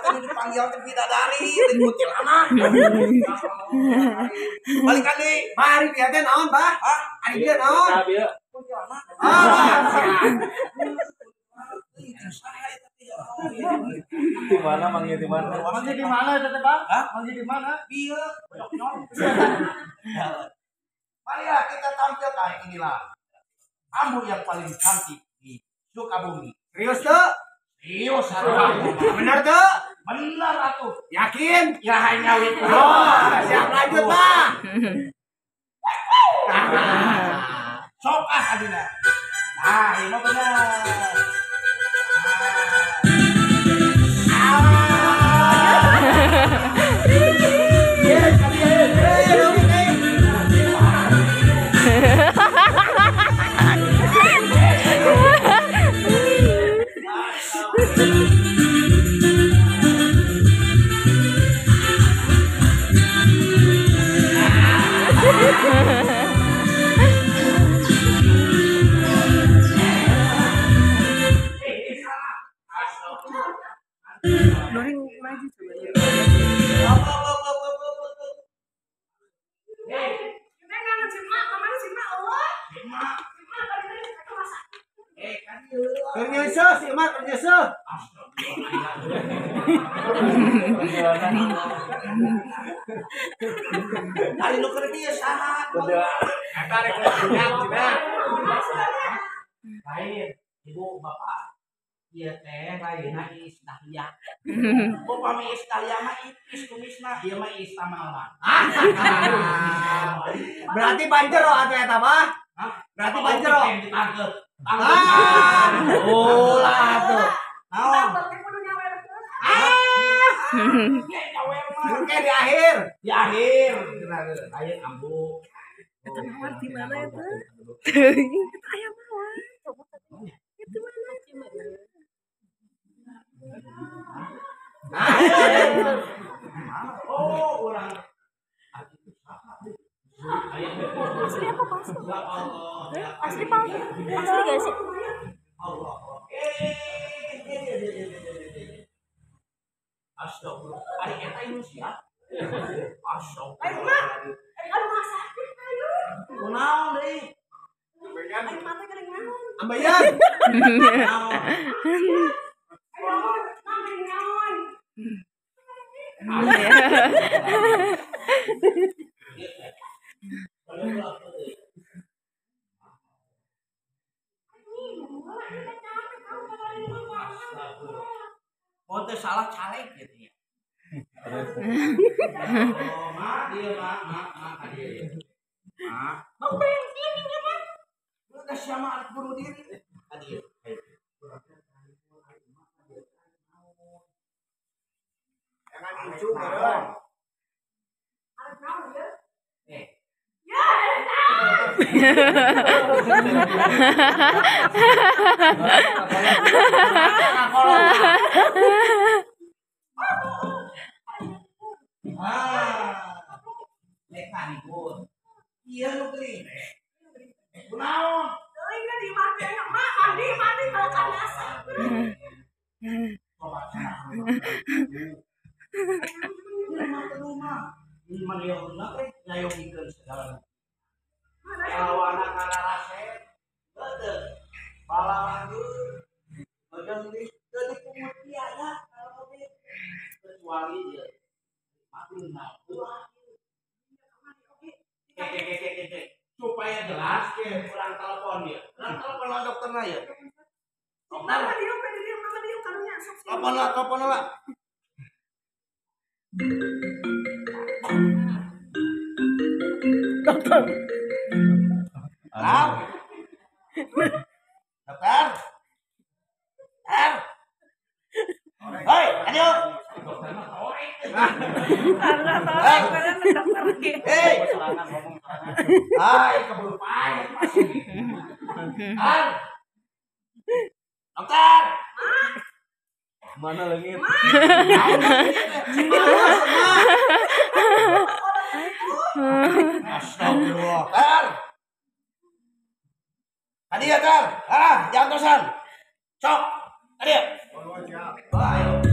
Saya dipanggil teh bidadari, lain kuntilanak. Balikan deui. Mari bieu teh naon, Bah? Hah? Ari bieu naon? Kuntilanak. Ah, Di mana manggil di mana? Manggil di mana itu teh, Bang? Hah? Manggil di mana? Bieu, marilah kita tampilkan inilah ambu yang paling cantik di Sukabumi. Serius tuh? Serius atuh. Benar tuh? Benar atuh. Yakin? Ya hanya itu. Oh, siap lanjut, Pak. Sok ah adina. Nah, ini mah benar. Keur nyeuseut si Emak, keur nyeuseut. Ari nu keur bieu saha? Eta rek budak cenah. Lain, ibu bapak. Ieu teh lainna Iis Dahlia. Upami Iis Dahlia mah ipis kumisna, ieu mah Iis Tamala. Berarti banjero atuh eta mah? Hah? Berarti banjero. Ditangkep. Ah, ulah atuh. Naon? Ah, oke di akhir. Di akhir. Lain ambu. Eta mawar di mana eta? Eta aya mawar. Itu mana? Oh, urang. Asli apa palsu? Asli palsu. Asli gak sih? Allah. Astagfirullah. Ari eta manusia. Astagfirullah. Ayo, Mak. Ayo rumah sakit, ayo. Kunaon deui? Ayo mata geuning naon? Ambayan. Naon? Ayo, mak geuning naon? Oh, teu salah caleg gitu ya. Oh, mak dia mak mak mak dia. Mak, bau bensin ini mah. Udah siapa arek bunuh diri. Tadi. Jangan incu meureun. Arek naon ya? Eh. Ya, arek naon. Ah. Lek ribut. Iya nu geuning. Kunaon? Teuing da di imah teh mak mandi mandi balakan asa. Coba rumah. Ini mah yeuna teh ngayogikeun segala. Lawana kararasep. Heueuh. Balawan deui. Bojong deui teu dipungut biaya kalau oge. Kecuali ieu. Mati nah. Oke. Supaya jelas ke kurang telepon dia. Kurang telepon lah dokterna ya. Dokter. Mama dieu, mama dieu karunya sok. Telepon lah, telepon lah. Dokter. Halo. Dokter. Dokter. Hei, ayo. Hei. Hai, keburu pahit masih. Dokter. Mana lagi? Mak. Astagfirullah. Tar. Tadi ya, Tar. Ah, jangan tosan. Sok. Tadi ya. Ayo.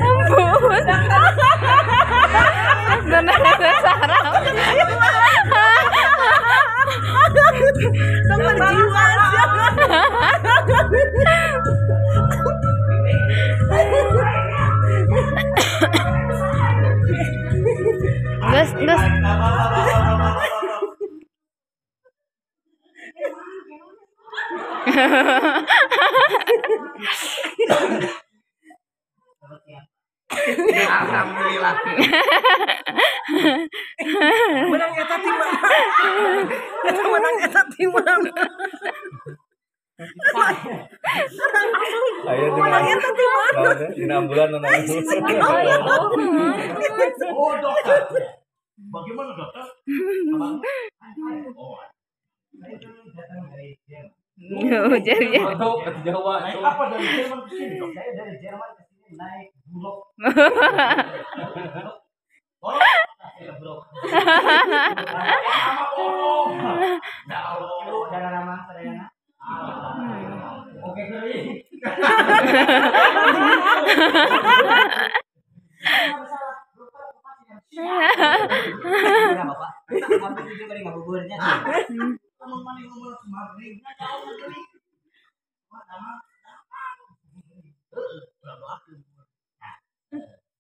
Ampun. Benar saraf. Nomor jiwa. Gas, gas. Alhamdulillah. Menang eta ti mana? Eta menang eta ti mana? Ayo menang eta ti mana? Dina ambulan nang. Oh, dokter. Bagaimana dokter? Abang. Oh. Datang dari Jerman. Oh, jadi. Jawa. Naik apa dari Jerman ke sini, Dok? Saya dari Jerman ke sini naik bulog. Oh, blok. Sama bohong. Ya Allah. Ibu dana ramang sadayana. Oke, keri. Bapak, apa itu kali ngabuburitnya? Kamu mana yang ngomong maghrib? Nggak jauh negeri. Wah, nama.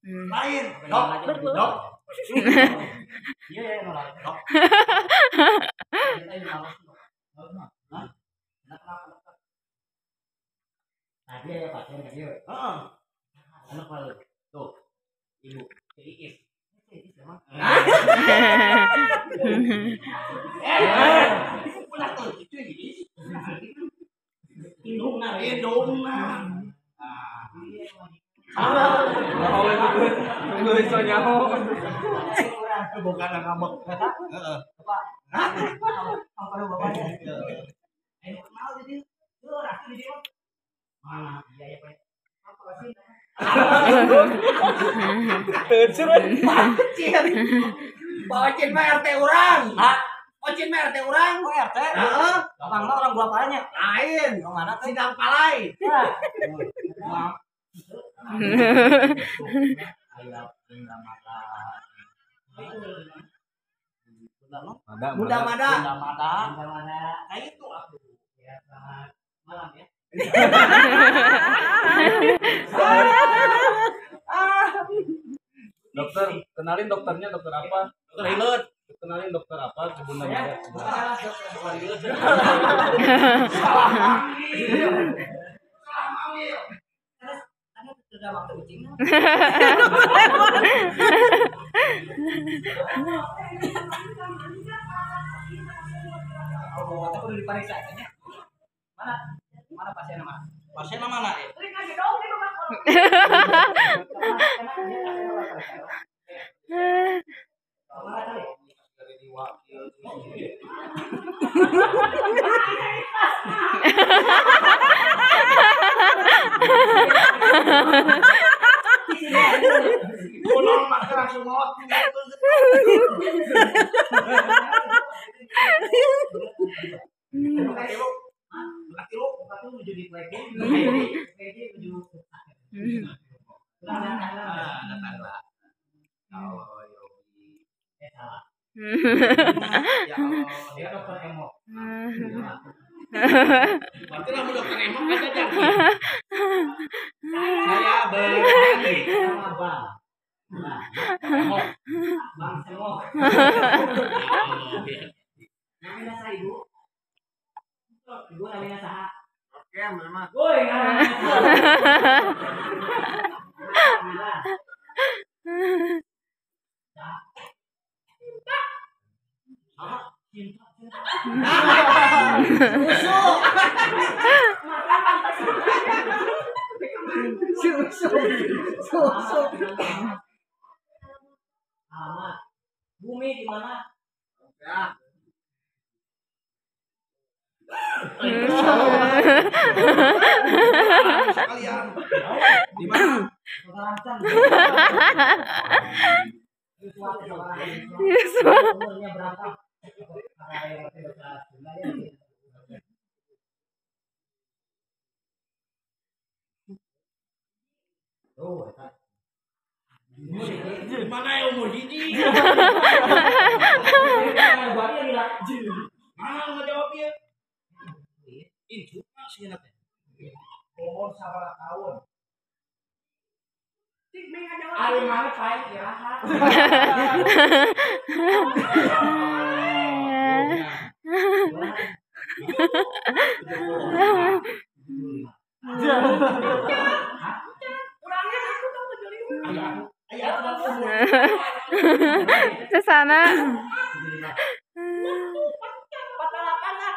Lain, dok, dok. Iya ya, nolak. Dok. Tadi ya pasien kan dia. Heeh. Anak malu. Tuh. Ibu, Iis. Ulah tuh itu Iis. Indungna, indungna. Ah. Tunggu iso nyaho. Bukan ngambek. Heeh. Bapak. Apa bapaknya? Ayo kenal jadi. Tuh, rapi di dia. Mana? Iya ya, Pak. Apa sih? Kecil. Pak Ocin mah RT urang. Hah? Ocin mah RT urang. Oh, RT? Heeh. Bang mah orang gua apanya? Lain. Orang mana tuh? Sidang Palai. Muda mada. Muda mada. Muda mada. Nah itu aku. Ya, selamat malam ya. Dokter, kenalin dokternya dokter apa? Dokter Hilut. Kenalin dokter apa? Kebun namanya. Salah dokter Hilut. Salah manggil. Salah manggil. Karena sudah waktu ucing. Oh, waktu kudu diperiksa nya. Mana? Mana pasiennya mana? Pasiennya mana ya? Tolong makan langsung mau. Ya Allah, dia dokter Emo. Berarti lah dokter Emo kan aja. Saya berani sama Bang. Emo. Bang Semok. Namanya sa Ibu. Ibu namanya saha? Oke, mama. Woi, alhamdulillah. Cinta. Susu. Susu. Alamat. Bumi di mana? Oke, Ya. Sekalian. Di mana? Umurnya berapa? Oh, mana yang umur hiji? Mana ngejawab ya? Incu sih teh. Umur sabaraha tahun? Ari mana pae iraha? Orangnya aku tahu 75. Sesana. 48 lah.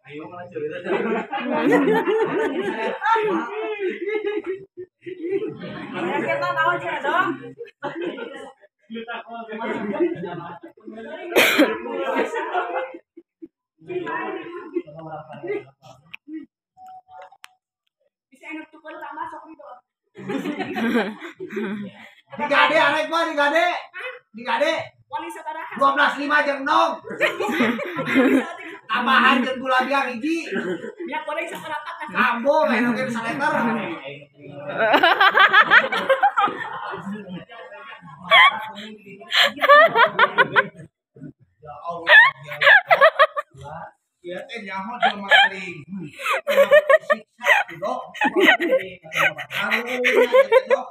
Ayo malah cerita. Kita tahu aja dong. Bisa enak tukar tak masuk itu. Digade arek mah digade. Digade. Wali sabaraha. 12.5 jeung nong. Tambahan jeung gula biang hiji. Minyak goreng saparapat. Kambo meh oge bisa liter. Ya Allah. Ya teh nyaho jelema kering. Siksa dok. Karunya teh dok.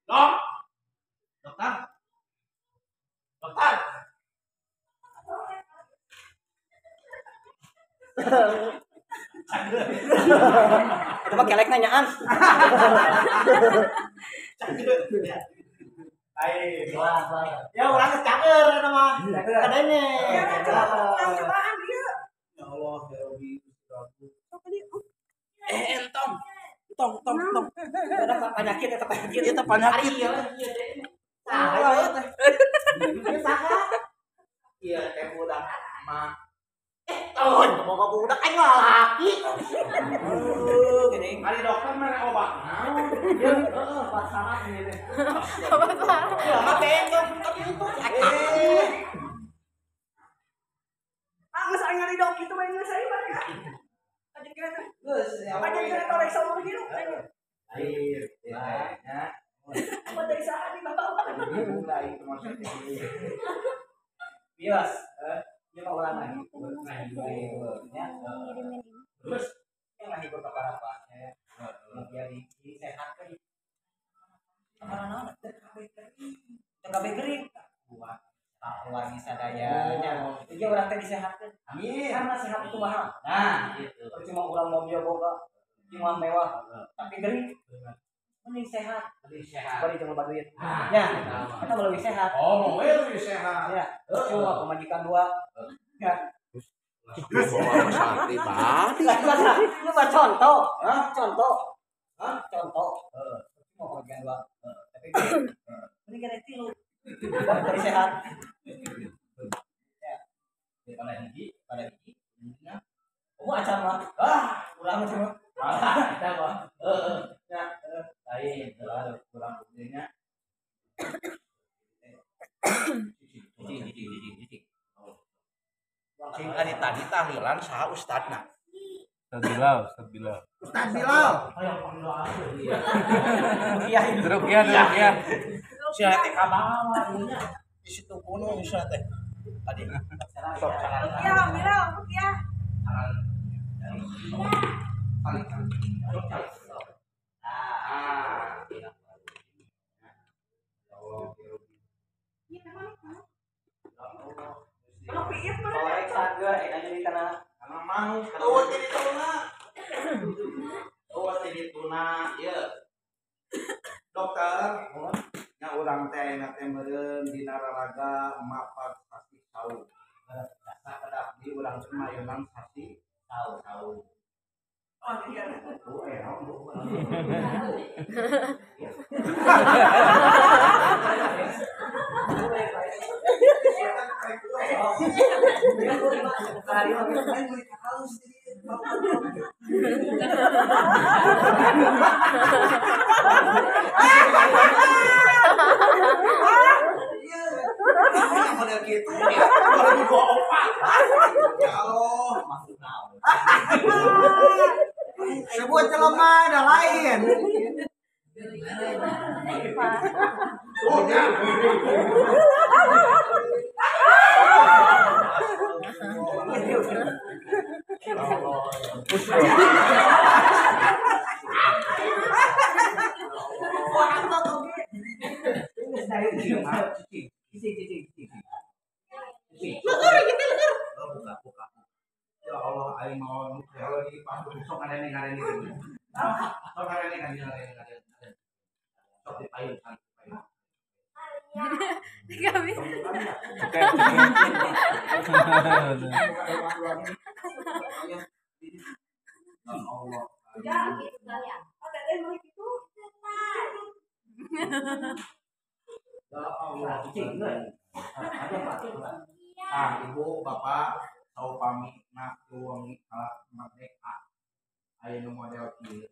Dok, dokter, dokter. Itu mah kelek nanyaan. Ya orang cager eta mah. Kadanya. Ya Allah, ya Rabbi. Entong. Tong tong tong. Ada penyakit eta penyakit eta penyakit. Saha ieu teh? Ieu saha? Ieu teh budak mah. Tahun boga budak aing lalaki. Gini. Ari dokter mere obat. Ieu heeh obat saraf ieu teh. Obat saraf. Ya mah tengok tapi itu. Ah geus aing ngari dok kitu mah geus aing mah. Aja kira teh. Geus ya. Aja kira torek sama hirup aing. Air, ya. Apa dari saha di bapak? Mulai itu maksudnya. Bios, ieu mah urang lagi. Ya. Terus yang ngahibur ka para pasien. Biar disehatkeun. Kamana naon teu kabeh kering. Teu kabeh kering. Buat keluarga sadayanya. Jadi urang teh disehatkeun. Amin. Karena sehat itu mahal. Nah, gitu. Percuma urang mobil boga imah mewah tapi gering. Mending sehat. Mending sehat. Bari jeung loba duit. Ya, eta mah leuwih sehat. Oh, moe leuwih sehat. Ya, cuma pamajikan dua. Ya. Terus bawa masalah pribadi. Lu mah contoh. Hah? Contoh. Hah? Contoh. Heeh. Cuma pamajikan dua. Tapi mending kena tilu. Bari sehat. Ya. Pada hiji, pada hiji. Oh, acan mah. Ah, urang mah cuma. Kita mah. Heeh. Ya, lain, kurang buktinya. Cicing. Cing ari tadi tahlilan saha ustadna? Ustad Bilal, Ustad Bilal. Ustad Bilal. Hayang pangdoa. Rukiah, rukiah. Sia teh ka bawa nya. Di situ gunung sia teh. Tadi. Sok saran. Rukiah, Bilal, rukiah. Dokter, nya urang teh ayeuna teh meureun dina raraga mapat sasih saum. Sakedap di urang teh mayunan sasih saum. Oh iya. Oh eh, model gitu 2024. Ya Allah, masuk naon. Sebuah celema ada lain. Oh, ya. Buka. Ya Allah, aing mau kalau di panggung sok ngarene. Sok ngarene. Sok dipayun. Enggak bisa. Ya Allah. Oh, teteh mau gitu. Ya Allah. Ah, ibu, bapak, saupami nak wengi merdeka. Aya nu model kieu.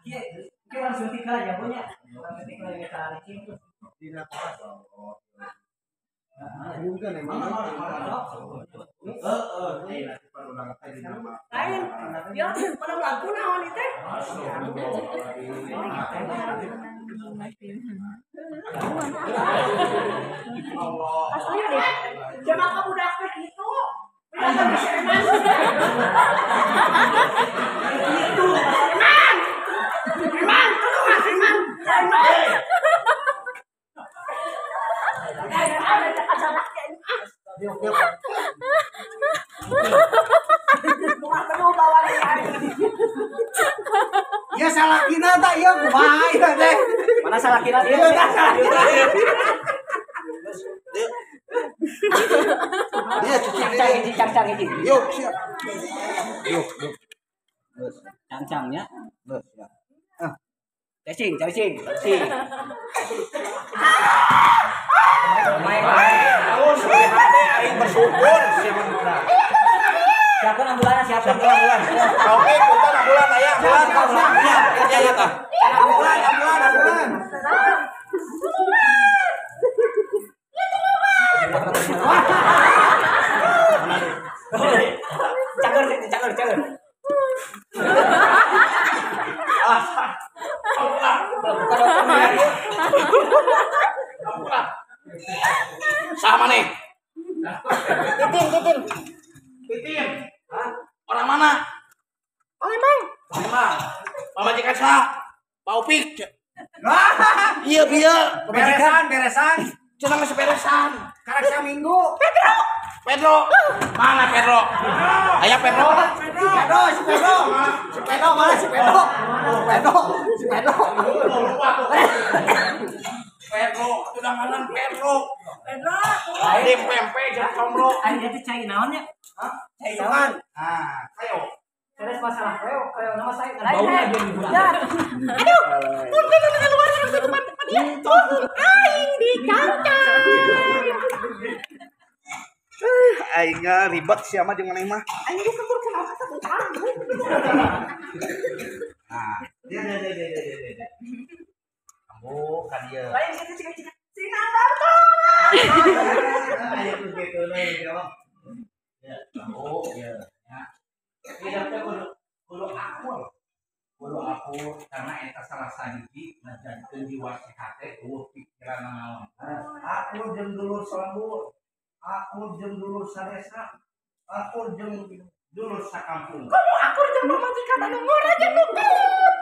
Kieu kieu langsung tikal ya punya. Langsung tikal ya kita cing. Dina kelas. Bukan emang. Heeh, lain. Ya, pada lagu naon ieu teh? Asli deh. Jangan ka budak teh kitu. Budak bisa eman. Gitu. Eman. Eman, tolong eman. Eman. Ya salah kina tak ya kumaha ieu teh. Mana salah kina? Ieu tah salah kina. Dia cuci cangcang hiji. Yuk, siap. Yuk, yuk. Cangcangnya. Geus, ya. Ah. Cacing, cacing, cacing. Terus hade aing bersyukur siapkan ambulan, siapkan ambulan. Oke, punten ambulan aya, ambulan. Ya, ya tah. Ambulan, ambulan, ambulan. Cager, cager, cager. Sama nih. Titin, titin. Titin. Hah? Orang mana? Palembang. Palembang. Pamajikan sa? Pak Upik. Iya, iya. Beresan, beresan. Cenah geus beresan. Karek saminggu. Pedro. Pedro. Mana Pedro? Aya Pedro. Pedro, si Pedro. Si Pedro mana si Pedro? Pedro, si Pedro. Pedro, tunanganan Pedro. Pedro. Di pempe jeung comro. Aing teh cai naon nya? Hah? Cai naon? Ah, kayo. Terus masalah kayo, kayo nama saya kan bau aja di bulan. Aduh, punten keluar dari depan dia. Aing dicancang. Aing ribet sia mah jeung maneh mah. Aing geus kebur kunaon asa butang. Nah, dia. Ambo ka dieu. Lain kitu cika-cika. Sinandar tolong. Aya tuh kitu we jawab. Ya, ambo ya. Tidak teh kudu akur. Kudu akur karena eta salah sahiji ngajadikeun jiwa sehat teh eueuh pikiran naon. Akur jeung dulur salembur. Akur jeung dulur sadesa. Akur jeung dulur sakampung. Kudu akur jeung pamajikan anu ngora jeung nukut.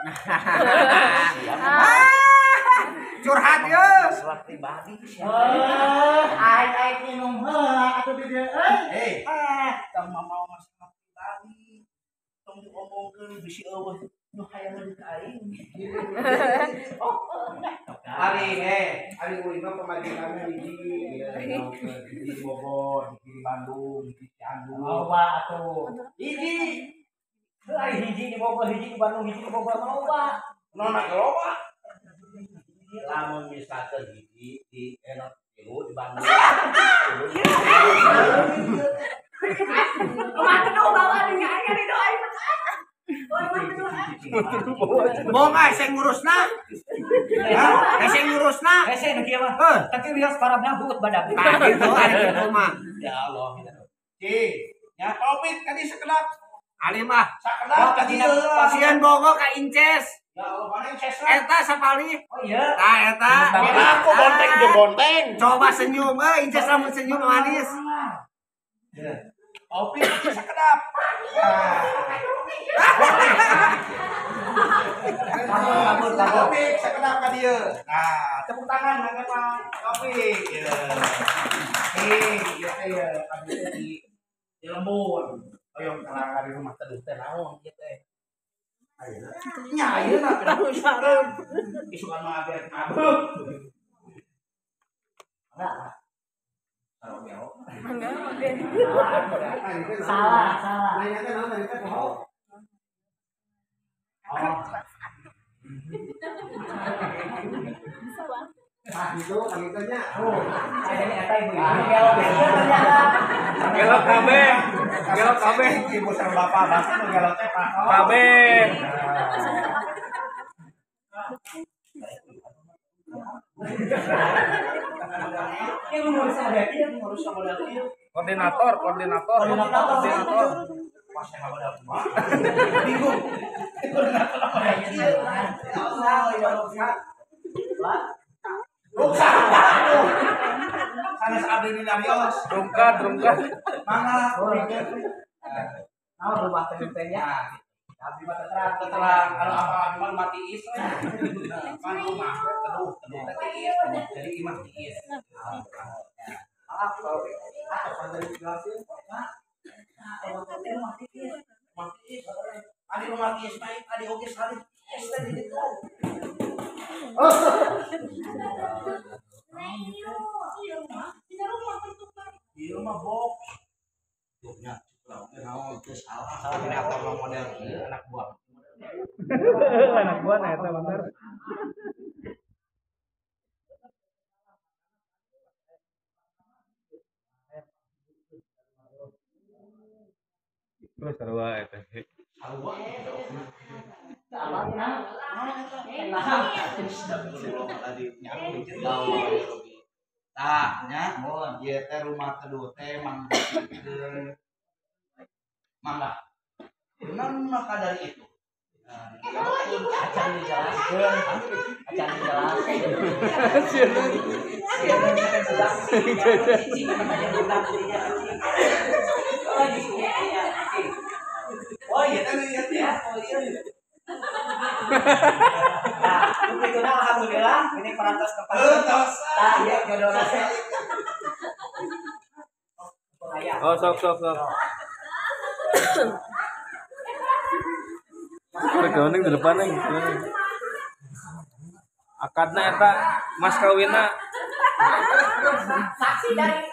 Curhat ye. Masalah pribadi sia. Aing minum heula atuh di dieu euy. Tong mau masalah pribadi. Tong diomongkeun bisi eueuh nu hayang ka aing. Oh, ari ari uing mah pamajikanna hiji, hiji di Bogor, hiji di Bandung, hiji di Cianjur. Loba atuh. Hiji. Heuh ari hiji di Bogor, hiji di Bandung, hiji di Bogor mah loba. Nona loba. Lamun misalkan hiji di enot tilu di Bandung. Rumah teduh bawa nya aya di doa aing. Bohong ah, saya ngurusna. Hah? Saya ngurusna. Hese nu kieu mah. Tapi wios parabna buut badak. Tah kitu ari kitu mah. Ya Allah. Cing, nya Taufik tadi sekedap. Ali mah sakedap ka dieu. Pasien bogo ka Inces. Ya Allah, mana Inces? Eta sapali. Oh iya. Tah eta. Mana aku bonteng jeung bonteng. Coba senyum euy, Inces lamun senyum manis. Taufik sakedap. Taufik sakedap ka dieu. Nah, tepuk tangan mangga Pak Taufik. Hei, ieu teh ya abdi teh di lembur. Hoyong terang di rumah teduh teh naon ieu teh. Ayeuna. Nya ayeuna piraku sareng. Isukan mah abdi ngabeuh. Enggak. Enggak, oke. Salah, salah. Nanya teh naon tadi teh poho. Oh. Ah, gitu kangitanya. Oh, saya eta ibu. Gelok ternyata. Gelok kabeh. Gelok kabeh ibu sareng bapak, bapak nu gelok teh Pak. Kabeh. Yang ngurus ada dia, ngurus sama dia. Koordinator, koordinator, koordinator. Pas yang ada mah. Bingung. Koordinator apa ya? Ya Allah, ya Allah. Lah. Rungkat. Sanes abdi di Darios. Rungkat, rungkat. Mangga. Nah, rumah teh-nya. Abdi mah terang, terang. Kalau apa abdi mah mati is we. Pan rumah teduh, teduh teh tiis. Jadi imah tiis. Ah, kalau ah, pandai dijelasin. Nah, rumah tiis. Rumah tiis. Adi rumah tiis mah adi oge salih tiis teh di ditu. Di rumah box. Nya naon teu salah. Salah model ieu anak buah. Anak buah na eta bener. Terus sarua eta. Sarua. Tah nya ieu teh rumah teduh teh manggihkeun mangga. Benar maka dari itu. Acan dijelaskeun, acan dijelaskeun. Oh iya teh iya teh. Oh iya. Nah, Kituna alhamdulillah ini parantos tempat. Tah ieu jodohna teh. Oh, sok sok sok. Rek di depan neng. Akadna eta mas kawinna. Saksi dari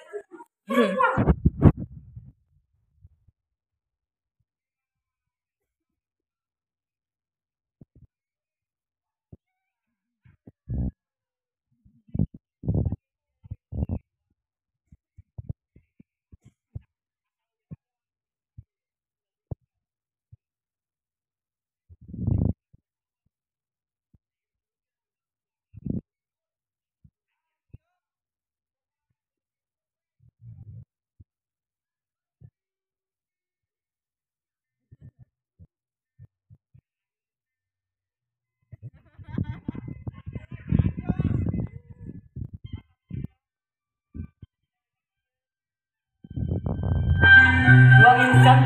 dua insan.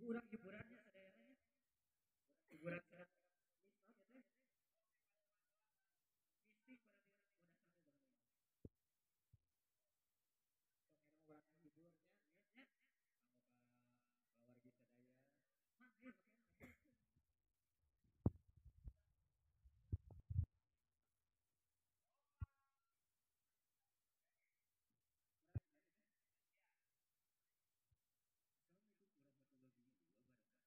Urang hiburannya sadayana. Hiburan sangat mistik berarti udah satu banget. Sok eta mah urang hiburnya nya. Kanggo ka wargi sadaya. Mang ayo make. Assalamualaikum warahmatullahi wabarakatuh.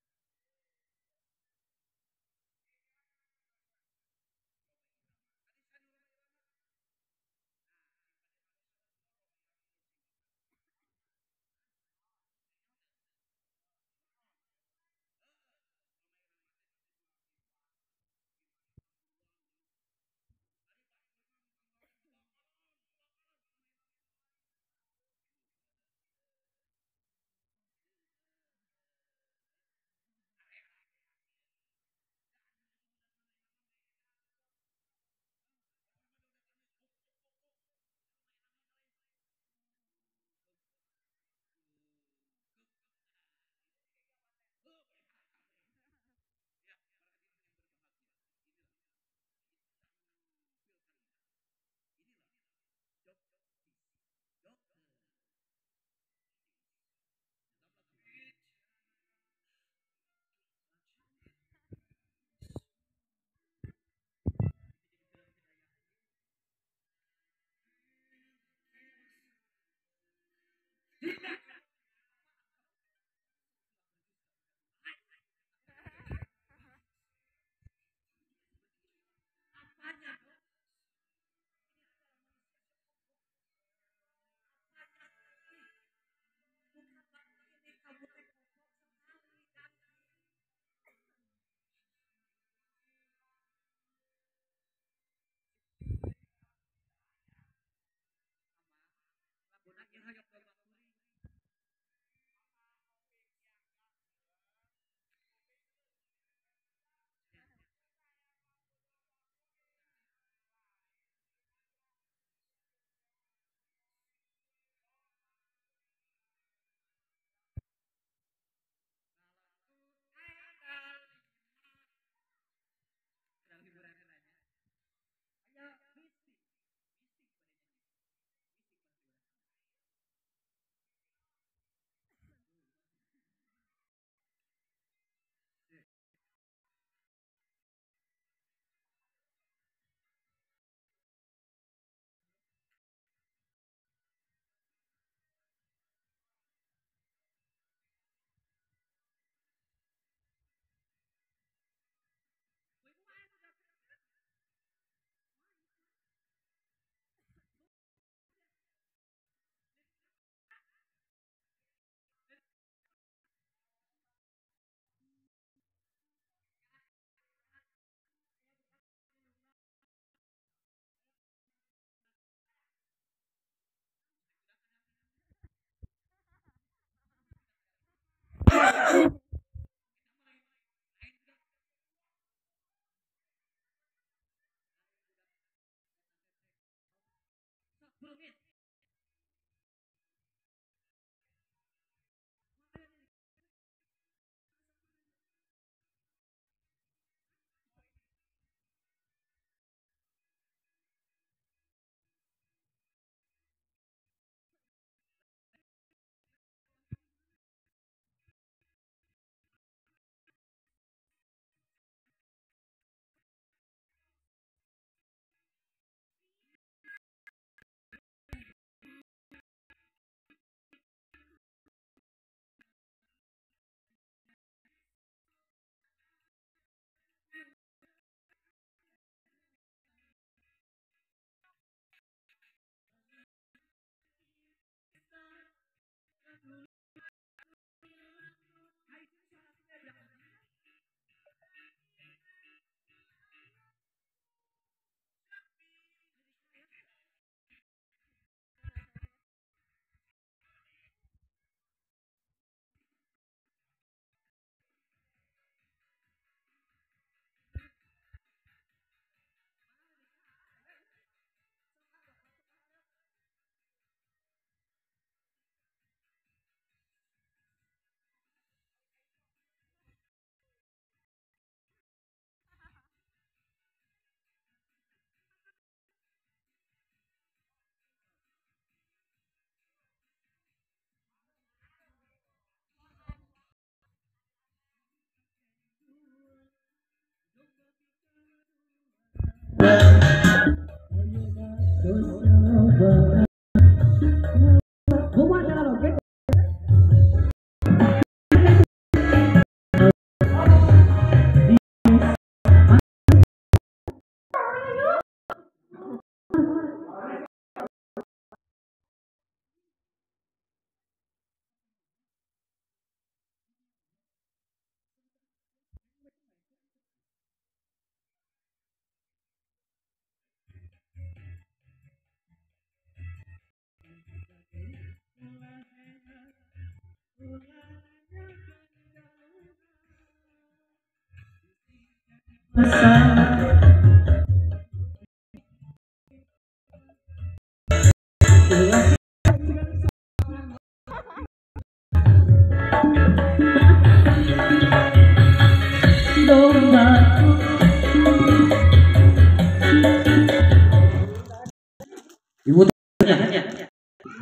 Ibu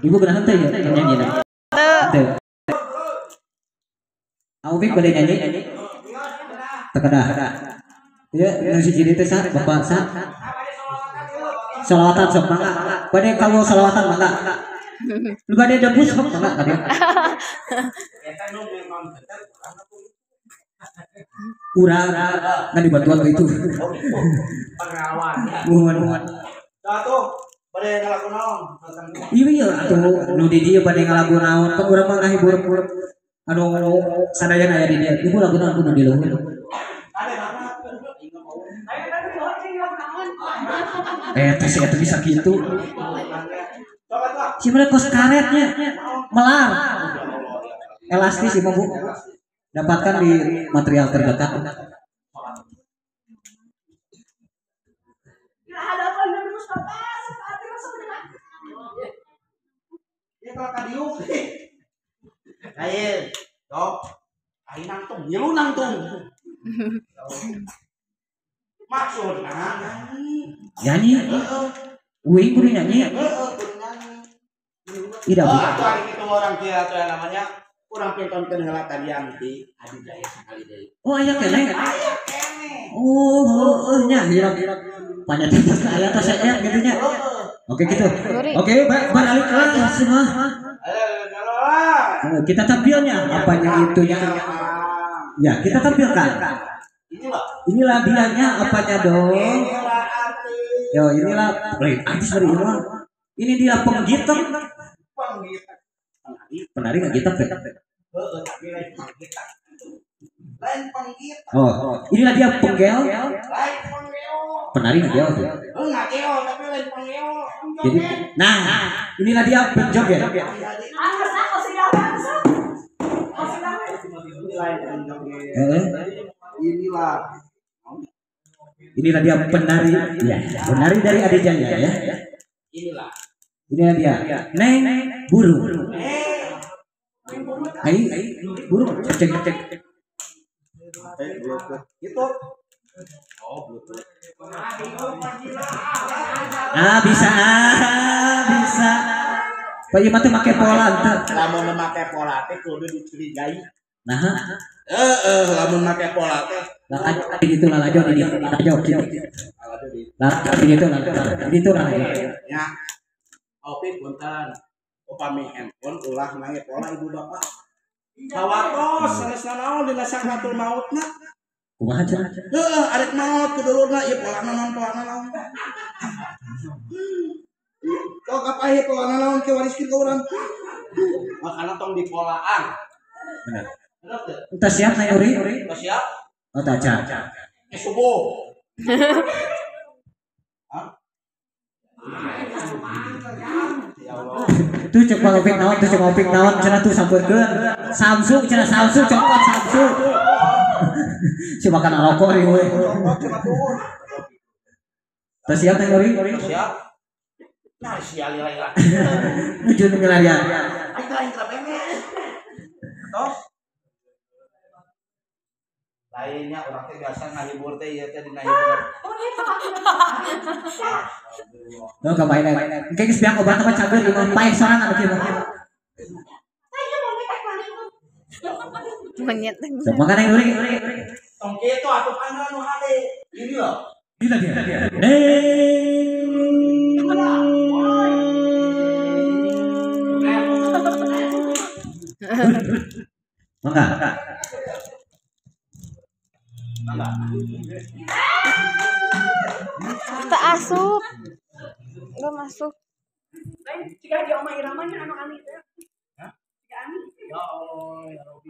ibu kena henteu ya nyanyi na. Teu. Aubik bade nyanyi. Tekedah. Ya, nu siji teh sa Bapak sa. Salawatan sok mangga. Bade kamu salawatan mangga. Lu bade debus sok mangga tadi. Urang ngan dibantuan itu. Pengalaman. Muhun. Satu bade ngalagu naon? Iya iya atuh nu di dieu bade ngalagu naon? Kan urang mah ngahibur anu sadayana aya di dieu. Ibu lagu naon kudu di luhur. Tes eta bisa kitu. Si mana kos karetnya melar. Elastis ieu mah Bu. Dapatkan di material terdekat. Lain, dok, aing nangtung, ngilu nangtung. Maksudna nyanyi. Nyanyi? Uing kudu nyanyi. Heeh, kudu nyanyi. Tidak. Oh, atuh ari kitu orang kieu atuh yang namanya urang pintonkeun heula tadi di Adi Jaya sakali deui. Oh, aya keneh. Aya keneh. Oh, heueuh nya hilap. Panyatina aya teh seep kitu nya. Oke gitu. Oke, beralih kelas semua. Kita tampilnya apanya itunya. Ya, kita tampilkan. Inilah dianya apanya dong. Yo, inilah artis dari ini. Ini dia penggitar. Penari nggak gitar teh. Oh, inilah dia penggel. Penari nggak gel tuh. Jadi, nah, inilah dia penjoget. Inilah dia penari, ya, penari dari Adi Jaya ya. Inilah dia, Neng burung. Ai, burung, cek cek. Itu. Oh, Bluetooth. Ah, bisa, bisa. Pak Ima teh make pola teu. Lamun make pola teh kudu dicurigai. Nah, lamun make pola teh. Lah gitu lah lalajo di lalajo gitu. Lah gitu lah gitu lah. Ya. Opi punten. Upami handphone ulah make pola ibu bapak. Kawatos sanes naon dina sakratul mautna. Kumaha cenah? Heeh, arek maot kudulurna ieu polana naon polana naon. Tok apa ieu polana naon ke wariskeun ka urang. Makana tong dipolaan. Bener. Entah siap na Yuri? Entah siap? Oh, tak aja. Subuh. Hah? Tuh cek ngopik naon, tuh cek ngopik naon, cenah tuh sampeurkeun. Samsung cenah Samsung copot Samsung. Si makan rokok nih we. Tah siap na Yuri? Siap. Nah, sia lila-lila. Nuju ngelarian. Aing teh lain kerapene. Tos. Lainnya orang teh biasa ngahibur teh ieu teh dina hiburan. Tuh ka main. Engke geus biang obat mah cager ieu mah paeh sorangan kieu mah. Monyet. Sok makan yang uri. Tong kitu atuh kana nu hade. Ini loh. Ini dia. Mangga. Kita asup. Enggak masuk. Lain jika di Oma Irama nya anu ani teh. Hah? Jika ani. Ya Allah, ya Rabbi.